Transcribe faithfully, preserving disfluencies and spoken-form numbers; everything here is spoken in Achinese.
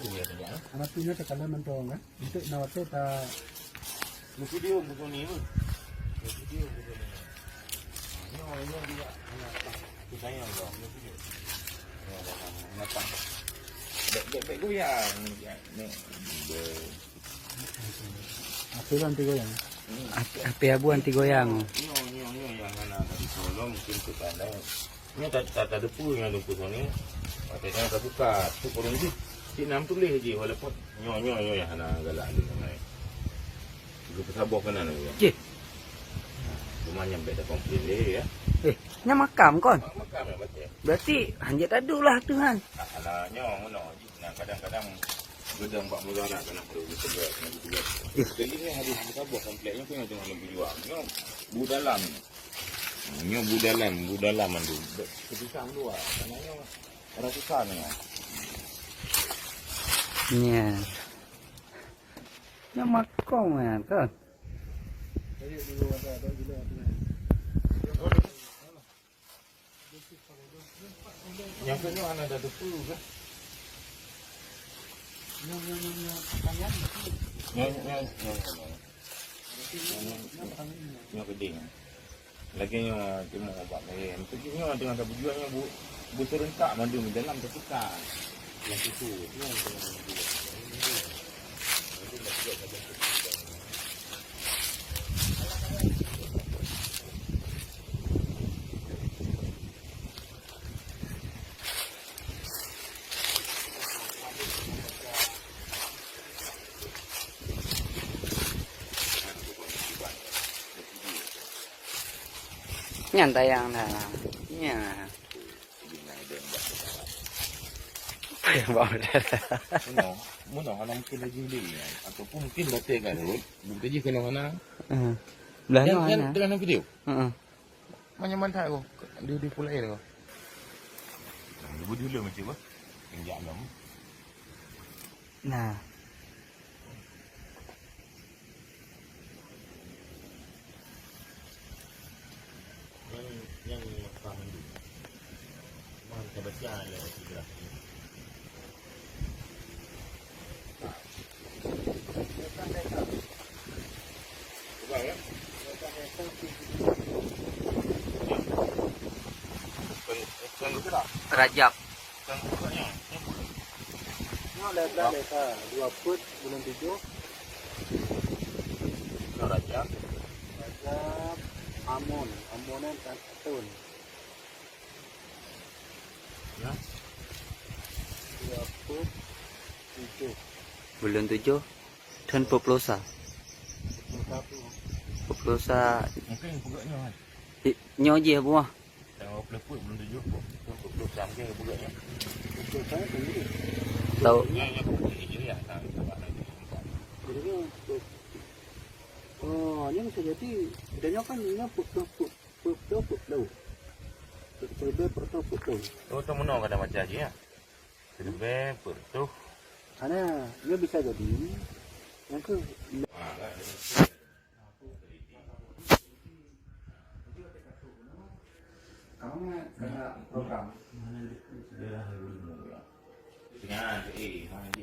Anak punya terkadang mentong kan. Untuk nawate ta video buku ni pun. Video buku ni. Nyo nyo dia anak tak kita yang dong. Nyo video. Nyo dah nama. Nyo tak. Bek bek bek goyang. Ni. Api nanti goyang. Api, api abu nanti goyang. Nyo nyo nyo yang anak tadi tolong mungkin tu pandai. Nyoe ta-, ta-, tadeue peue nyang lôn peugah nyoe. Watèe nyan tabuka, tu ureueng jih. Cit na meutuléh jih, walaupun nyoe, nyoe, nyoe nyang hana galak lôn nyoe. Geupeusaboh keunan lôn. Jih. Cuma nyang bèk takomplain lé, ya. Eh, nyan makam kon? Makam nyang batèe. Berarti hanjeuet taduek lah tu han. Ah, alah, nyoe meunoe jih. Nah, kadang-kadang gedong bak mudarat, kadang perlu ditegur, kena ditegur. Ih. Jadi, nyoe harus taboh komplek nyoe, nyoe tengah lôn pejuang. Nyoe bu dalam. Nyoe bu dalam, bu dalam mandum. Kepisang dua, karena nyoe ratusan nyoe. Nya. Nyoe makong kan, kan? Nyang keunoe hana tadeue peue kah? Nyang, nyang, nyang, nyang pakaian. Nyang, nyang, nyang, nyang. Nyang, nyang, nyang pakaian. Nyang keudéh. Lagèe nyoe, timoh bak meurem. Tapi nyoe teungoh tabujuang nyoe bu-, bu seurentak mandum dalam teupeukah. Nyang situ, nyoe teungoh tabujuang. Nyan tayang dah. Nya. Apa yang bawa dah? Meunoe, meunoe hana mungkin lagi beli. Ataupun mungkin batèe kan, bukti jih keunoe hana. Hmm. Belah nyoe hana. Tengah video. Heeh. Manyang mantap aku. Di, di pulai aku. Nah, ibu dulu macam apa? Injak enam. Nah. Yang, yang apa mandi? Mana kita baca ya, kita. Rajab. Nyoe lhèe blah lhèe sa, dua peuet buleuen tujoh. Rajab. Rajab, Amon, Amon nyan ka thôn. Ya. Dua peuet tujoh. Buleuen tujoh, thôn peuet ploh sa. Peuet ploh sa. Mungkin peugah nyoe kan? Nyoe jih buah. Tanggal dua puluh buleuen tujoh, thôn peuet ploh sa mungkin peugah nyoe. Tahu. Nyoe, nyoe peugah nyoe ya. Jadi nyoe, oh, nyoe bisa jadi, dan nyoe kan nyoe peuet ploh, peuet peuet ploh, peuet ploh. Peuet ploh, peuet ploh, peuet ploh. Oh, tu meunoe kada baca je ya. Siribèe peuet ploh. Hana, nyoe bisa jadi. Nyang keuh. Kamu kena program. Dengan, eh, mana dia?